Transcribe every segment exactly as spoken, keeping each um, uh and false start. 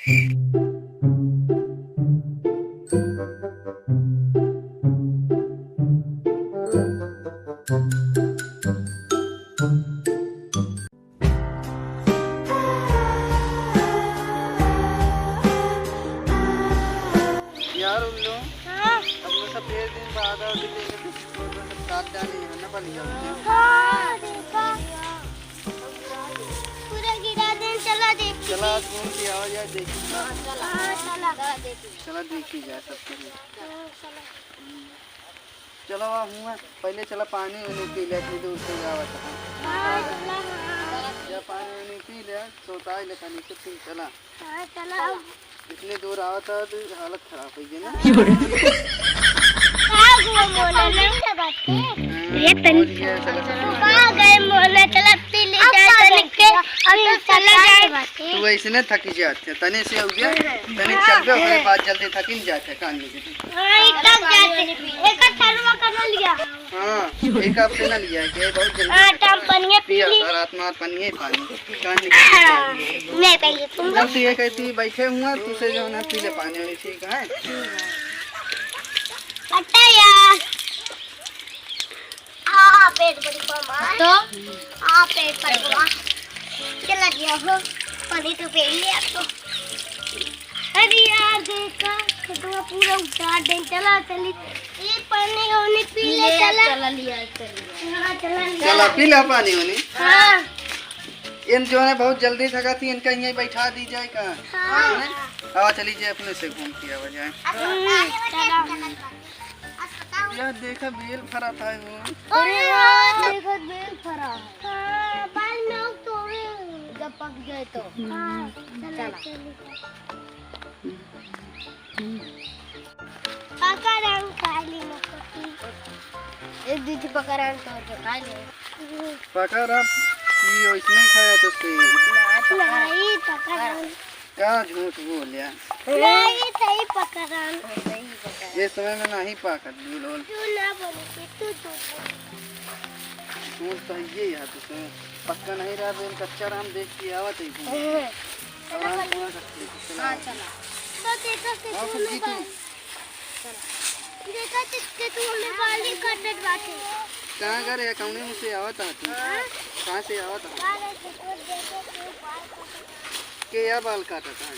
यार उल्लू, हाँ? अपने सब ढेर दिन बाद आओ, दिल्ली के कुछ साथ जाने हैं ना, बलिया। हाँ, देखा। पूरा गिरा देन, चला देखी। चला, आज घूम के आवा जाए, देखी। हाँ, चला। हाँ, चला। चला देखी। चला देखी जाए सब कुछ। हाँ, चला। चला, वहाँ हुआ, पहले चला पानी उनी पी ले, इतनी दूर से जावा तो। हाँ, चला, हाँ। जा पानी उनी पी ले, सोता ही लेखा नीचे फिर चला। हाँ, चला। इतनी दूर आवा तो हालत खराब हो गई ना। का हुआ मोना, नहीं ना बात है। हम्म, ये तनी और ये चला, चला। का गए मोना, चला पी ले जाए तनी के, अब तो चला जाए। तू ऐसे ना थकी जात है, तने से हो गया, तने चल गया, ओकरे बाद जल्दी थकिन जात है, कान में। हाँ, एक कप जाते। एक कप ठंडवा कर लिया। हाँ, एक कप से ना लिया, के बहुत जल्दी हाँ, थका। टाइम पनिया पी पिया ली। सारा आत्मा पनिया ही पानी। कान में हाँ, मैं पहले तुम जब तू ये कहती बैठे हुआ, तू से जो ना पी ले पानी वानी, ठीक है? पता यार। आ, पेट बड़ी मामा। तो? आ, पेट बड़ी मामा। चला गया हो। पानी तो पी लिया तो। अरे यार, देखा, खेतवा पूरा उतार दे। चला, चली। ये पानी उनी पी ले, ले, चला। चला लिया, चला। हाँ, चला लिया। चला, पी ले पानी उनी। हाँ। इन जो है बहुत जल्दी थका थी, इनका यहीं बैठा दी जाए का? हाँ। हैं? आवा, चली जाए, अपने से घूम के आवा जाए। हम्म, चला। यार, देखा, बेल फरा था वो। अरे यार, देखा, बेल फरा। हाँ, बाल में तो हुए। जब पक जाए तो। हाँ, चला, चला। चली। पकड़ हम खा ली मक्खी। एक दीदी पकड़ हम तो खा ले। पकड़ हम, ये इसमें खाया तो सही। ना, पकड़। नहीं, पकड़ हम। का झूठ बोल्या? नहीं, सही पकड़न। ये समय में नहीं पाकत, झूठ बोल। तू ना बोले कि तू झूठ बोल। झूठ तो है ये यार, तुझे पक्का नहीं रहा, बेल कच्चा राम देख के आवत है घूम के। और हम पूरा कच्चे कुछ हाँ, ना। चला। तो देखो कि हाँ, तू फुग्गी तू। बाल-, देखो कि, कि तू हमें बाल ही काटत बाटे। कहाँ घर है? कौने मुँह से आवत है तू? हाँ? कहाँ से आवत है? बाल है, देखो, देखो, तू बाल काटत के या बाल काटत है?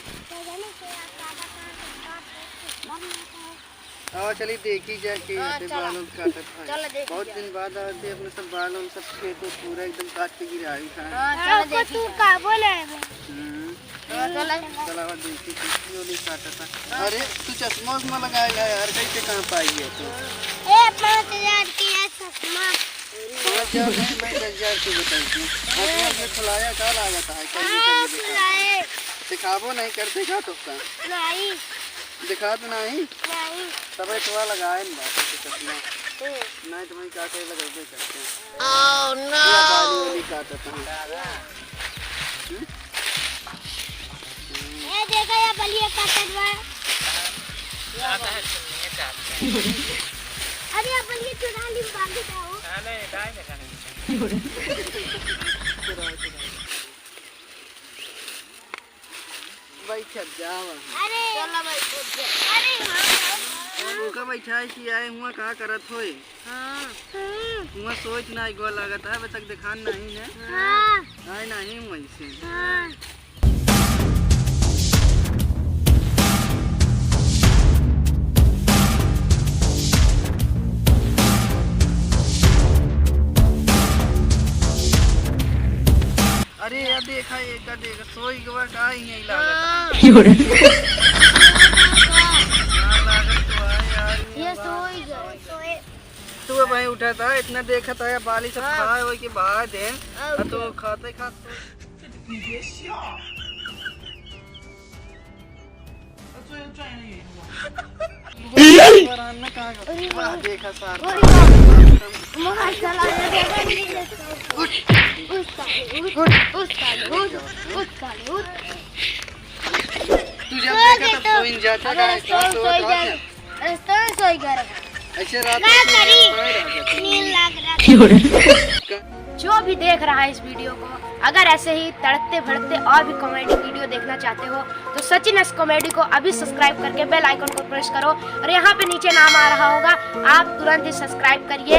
आवा चली देखी जाए के हाँ, आते चला। बाल उल काटत है। चला देखी बहुत जाए। दिन बाद आते अपने सब बाल उल सब खेत पूरा एकदम काट के गिराई था। हाँ, हाँ, चला को देखी तू जाए। का बोले है? हम्म। हाँ, चला। चला वो देखी किसी ओली काटत है। हाँ। अरे तू चश्मा उश्मा लगाए ला यार, कैसे कहाँ पाई है तू? ए, पाँच हजार की है चश्मा। पाँच हजार नहीं, मैं दस हजार की बताई थी। अपने अपने खुलाया का लागत है, कैसे हाँ, कैसे दिखाई? खुलाए। दिखाबो नहीं करते का तो का? नहीं। दिखात नाही? नाही। तब एक बार लगाए न बात के चश्मा। हम्म। नहीं तो वहीं काटे लगे दे सकते हैं। Oh, no! पूरा बाली वाली काटत हैं। हम्म? ए, देखा या बलिया काटत बा। अरे, या बलिया चुरा ली, भाग जाओ। चुरा, चुरा। बैठत जावा। अरे। चला बैठत जा। अरे हाँ। अब ओका बैठाए कि आए हुआ का करत होए? हाँ। हुआ सोच ना एगो लागत है, अबे तक देखान नहीं है। हाँ। आए नहीं हुआ इसे। हाँ। अरे यार, देखा, एका देखा, सोई गवा का ही यही लागत है। हाँ। हाँ, लागत तो है यार, ये ये बात सोई गवा। तू अब वहीं उठा था, इतना देखा था, या बाली सब हाँ। खाए होए के बाद है, और आ तो क्या? खाते खाते तू जब देखा तब सोइन जाता, अबे, गाय सोई, सोई गए। अरे, सोई गए। ऐसे रात का में करी? सोए रह जाता। नींद लाग रहा। जो भी देख रहा है इस वीडियो को, अगर ऐसे ही तड़कते भड़कते और भी कॉमेडी वीडियो देखना चाहते हो तो सचिन एस कॉमेडी को अभी सब्सक्राइब करके बेल आइकन को प्रेस करो। और यहाँ पे नीचे नाम आ रहा होगा, आप तुरंत ही सब्सक्राइब करिए।